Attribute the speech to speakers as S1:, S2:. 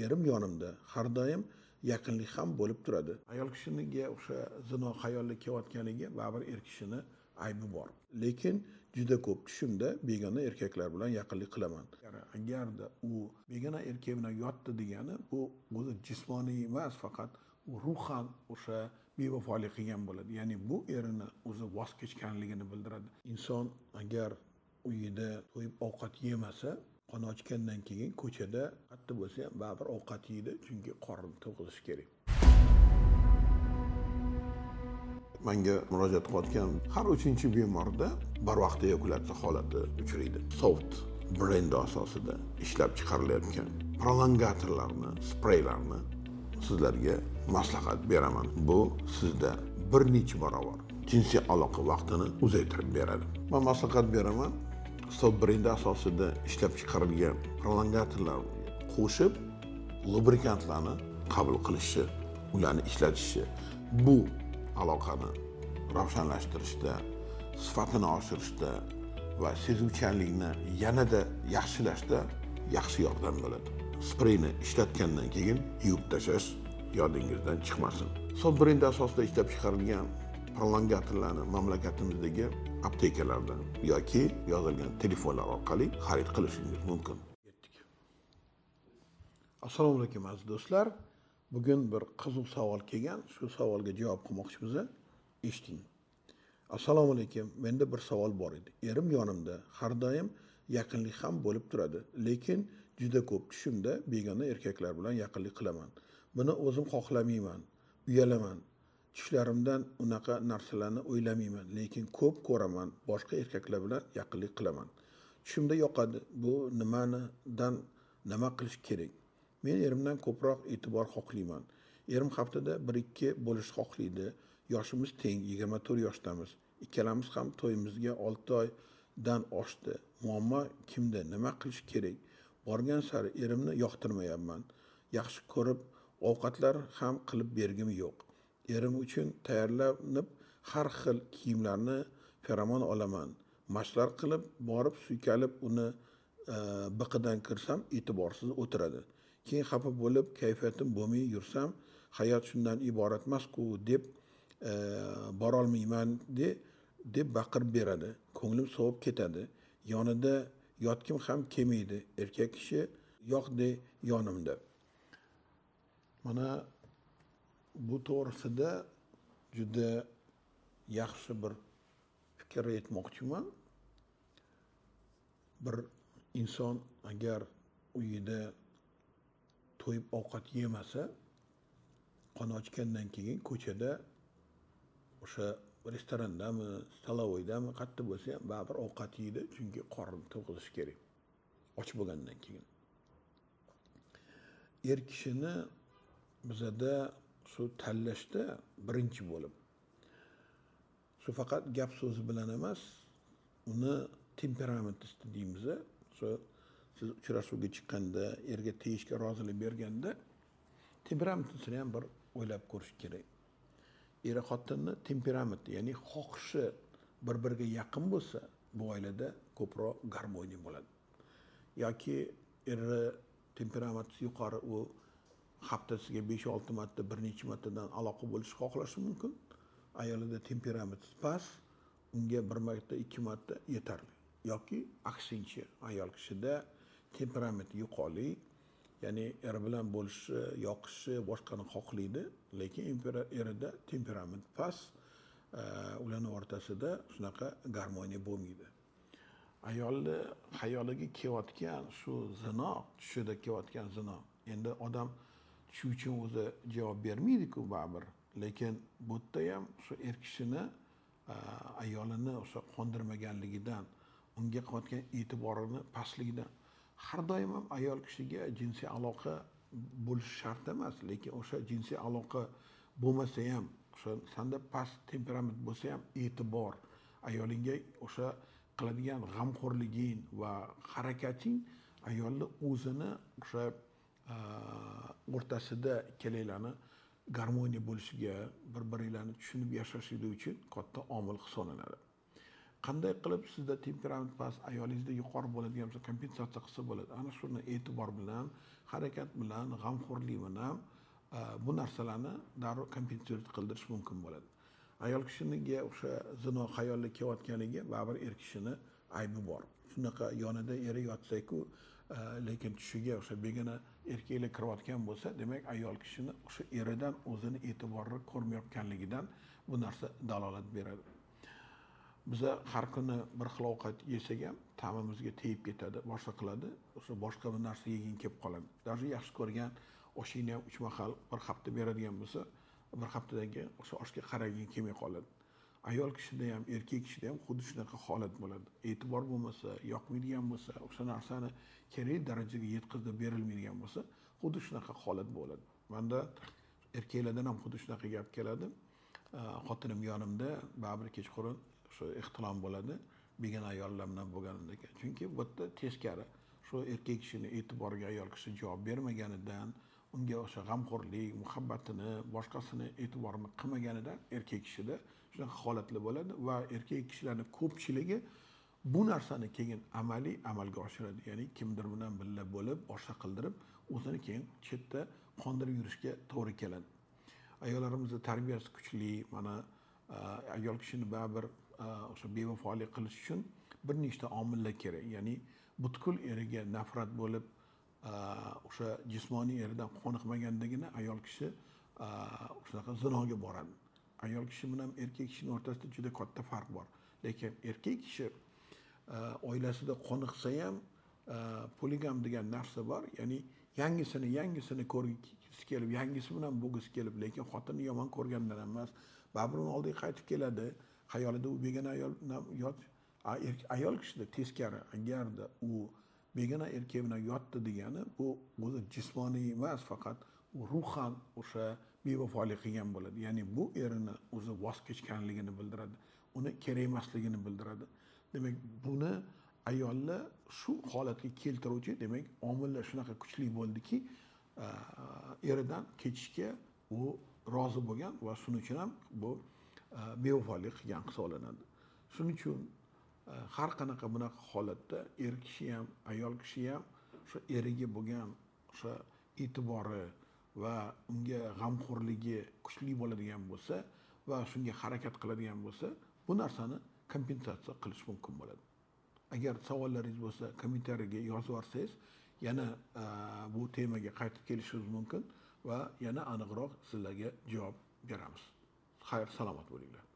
S1: Erim yonimda har doim yaqinlik ham bo'lib turadi. Ayol kishiniga o'sha zino xayoli kelayotganligi baribir er kishini aybi bor. Lekin juda ko'p tushimda begona erkaklar bilan yaqinlik qilaman. Agarda u begona erkak bilan yotdi degani, bu o'zi jismoniy emas, faqat u ruhan o'sha bevafolik qilgan bo'ladi. Ya'ni bu erini o'zi voz kechganligini bildiradi. Inson agar uyida to'yib ovqat yemasa, qon ochgandan keyin ko'chada qattiq bo'lsa ham baribir ovqat yeydi, chunki qornini to'yg'izish kerak. Menga murojaat qilayotgan har 3-chi bemorda barvaqt eyakulyatsiya holati uchraydi. Soft brendi asosida ishlab chiqarilayotgan prolongatorlarni, spreylarni sizlarga maslahat beraman. Bu sizda bir necha barobar jinsiy aloqa vaqtini uzaytirib beradi. Men maslahat beraman, soft brendi asosida ishlab chiqarilgan prolongatorlar qo'shib lubrikantlarni qabul qilishi, ularni ishlatishi bu aloqani ravshanlashtirishda, sifatini oshirishda va sezuvchanlikni yanada yaxshilashda yaxshi yordam bo'ladi. Spreyni ishlatgandan keyin yuvib tashlash yodingizdan chiqmasin. Soft brendi asosida ishlab chiqarilgan prolongatorlarni mamlakatimizdagi aptekalardan yoki yozilgan telefonlar orqali xarid qilishingiz mumkin. Assalomu alaykum aziz do'stlar. Bugun bir qiziq savol kelgan. Shu savolga javob qilmoqchimiz. Eshiting. Assalomu alaykum. Menda bir savol bor edi. Erim yonimda har doim yaqinlik ham bo'lib turadi, lekin juda ko'p tushimda begona erkaklar bilan yaqinlik qilaman. Buni o'zim xohlamayman, uyalaman. Tushlarimdan unaqa narsalarni o'ylamayman, lekin ko'p ko'raman, boshqa erkaklar bilan yaqinlik qilaman. Tushimda yoqadi. Bu nimanidan nima qilish kerak? Men erimdan ko'proq e'tibor xohlayman. Erim haftada 1-2 bo'lish xohlaydi. Yoshimiz teng, 24 yoshdamiz. Ikkalamiz ham to'yimizga 6 oydan oshdi. Muammo kimda, nima qilish kerak? Borgan sari erimni yoqtirmayapman. Yaxshi ko'rib ovqatlar ham qilib bergim yo'q. Erim uchun tayyorlanib har xil kiyimlarni feromon olaman. Mashqlar qilib borib suykalib uni biqidan kirsam e'tiborsiz o'tiradi. Keyin xafa bo'lib kayfiyatim bo'lmay yursam, hayot shundan iborat emas-ku deb borolmayman deb baqirib beradi. Ko'nglim sovib ketadi. Yonida yotgim ham kelmaydi. Erkak kishi yo'qdek yonimda. Mana bu to'g'risida juda yaxshi bir fikr aytmoqchiman. Bir inson agar uyida to'yib ovqat yemasa, qon ochgandan keyin ko'chada o'sha restorandami, stolovoydami, qayerda bo'lsa ham baribir ovqat yeydi, chunki qornini to'yg'izish kerak. Och bo'lgandan keyin. Er kishini bizada shu tanlashda birinchi bo'lib shu faqat gap so'zi bilan emas, uni temperamenti deymiz. Shu siz uchrashuvga chiqqanda, erga tegishga rozilik berganda temperamentini ham bir o'ylab ko'rish kerak. Er xotinni temperamenti, ya'ni xohishi bir-biriga yaqin bo'lsa, bu oilada ko'proq garmoniya bo'ladi. Yoki eri temperamenti yuqori, u haftasiga 5-6 marta, bir necha martadan aloqa bo'lish xohlashi mumkin. Ayolida temperamenti past, unga 1 marta, 2 marta yetarli. Yoki aksincha, ayol kishida temperamenti yuqori, ya'ni eri bilan bo'lishi, yoqishi, boshqani xohlaydi, lekin erida temperament past, ularning o'rtasida shunaqa garmoniya bo'lmaydi. Ayolni xayoliga kelayotgan shu zino, tushida kelayotgan zino. Endi odam shu uchun o'zi javob bermaydi-ku baribir, lekin bu yerda ham shu er kishini ayolini o'sha qondirmaganligidan, unga qilayotgan e'tiborini pastligidan. Har doim ham ayol kishiga jinsiy aloqa bo'lishi shart emas, lekin o'sha jinsiy aloqa bo'lmasa ham, o'sha senda past temperament bo'lsa ham e'tibor, ayolingga o'sha qiladigan g'amxo'rliging va harakating ayolni o'zini o'sha o'rtasida ikkalanglarni garmoniya bo'lishiga, bir-biringlarni tushunib yashashligi uchun katta omil hisoblanadi. Qanday qilib sizda temperament past, ayolingizda yuqori bo'ladigan bo'lsa, kompensatsiya qilsa bo'ladi. Ana shuni e'tibor bilan, harakat bilan, g'amxo'rlik bilan bu narsalarni darrov kompensatsiya qildirish mumkin bo'ladi. Ayol kishiniga o'sha zino xayolli kelayotganligi baribir er kishini aybi bor. Shunaqa yonida eri yotsa-ku, lekin tushiga o'sha begona erkaklar kirayotgan bo'lsa, demak ayol kishini o'sha eridan o'zini e'tiborini ko'rmayotganligidan bu narsa dalolat beradi. Biza har kuni bir xil ovqat yesak ham ta'mimizga tegib ketadi, boshqa qiladi, o'sha boshqa bir narsa yeging kelib qoladi. Даже yaxshi ko'rgan oshingni ham 3 mahal bir hafta beradigan bo'lsa, bir haftadan keyin o'sha oshga qaraging kelmay qoladi. Ayol kishida ham, erkak kishida ham xuddi shunaqa holat bo'ladi. E'tibor bo'lmasa, yoqmaydigan bo'lsa, o'sha narsani kerakli darajaga yetkazib berilmaydigan bo'lsa, xuddi shunaqa holat bo'ladi. Menda erkaklardan ham xuddi shunaqa gap keladi. Xotinim yonimda baribir kechqurun o'sha ixtilom bo'ladi, begona ayollar bilan bo'lganimda. Chunki bu yerda teskari, shu erkak kishini e'tiboriga ayol kishi javob bermaganidan, unga o'sha g'amxo'rlik, muhabbatini, boshqasini e'tiborini qilmaganidan erkak kishida shunaqa holatlar bo'ladi va erkak kishilarning ko'pchiligi bu narsani keyin amaliy amalga oshiradi. Ya'ni kimdir bilan birga bo'lib, boshqa qildirib, o'zini keyin chetda qondirib yurishga to'g'ri keladi. Ayollarimizni tarbiyasi kuchli, mana ayol kishini baribir o'sha bevafolik qilish uchun bir nechta omillar kerak. Ya'ni butkul eriga nafrat bo'lib, o'sha jismoniy eridan qoniqmagandagina ayol kishi shunaqa zinoga boradi. Ayol kishi bilan erkak kishining o'rtasida juda katta farq bor. Lekin erkak kishi oilasida qoniqsa ham poligam degan narsa bor. Ya'ni yangisini ko'rgisi kelib, yangisi bilan bo'lgisi kelib, lekin xotinni yomon ko'rgandan emas, baribir uni oldiga qaytib keladi. Xayolida u begona ayol bilan yot, ayol kishida teskari, agarda u begona erkak bilan yotdi degani, bu o'zi jismoniy emas, faqat u ruhan o'sha bevafolik qilgan bo'ladi. Ya'ni bu erini o'zi voz kechganligini bildiradi, uni kerak emasligini bildiradi. Demak, buni ayollar shu holatga keltiruvchi, demak, omillar shunaqa kuchli bo'ldiki, eridan ketishga u rozi bo'lgan va shuning uchun ham bu bevafolik qilgan hisoblanadi. Shuning uchun har qanaqa bunaqa holatda er kishi ham, ayol kishi ham o'sha eriga bo'lgan o'sha e'tibori va unga g'amxo'rligi kuchli bo'ladigan bo'lsa va shunga harakat qiladigan bo'lsa, bu narsani kompensatsiya qilish mumkin bo'ladi. Agar savollaringiz bo'lsa, kommentariyaga yozib yuborsangiz, yana bu temaga qaytib kelishimiz mumkin va yana aniqroq sizlarga javob beramiz. Xayr, salomat bo'linglar.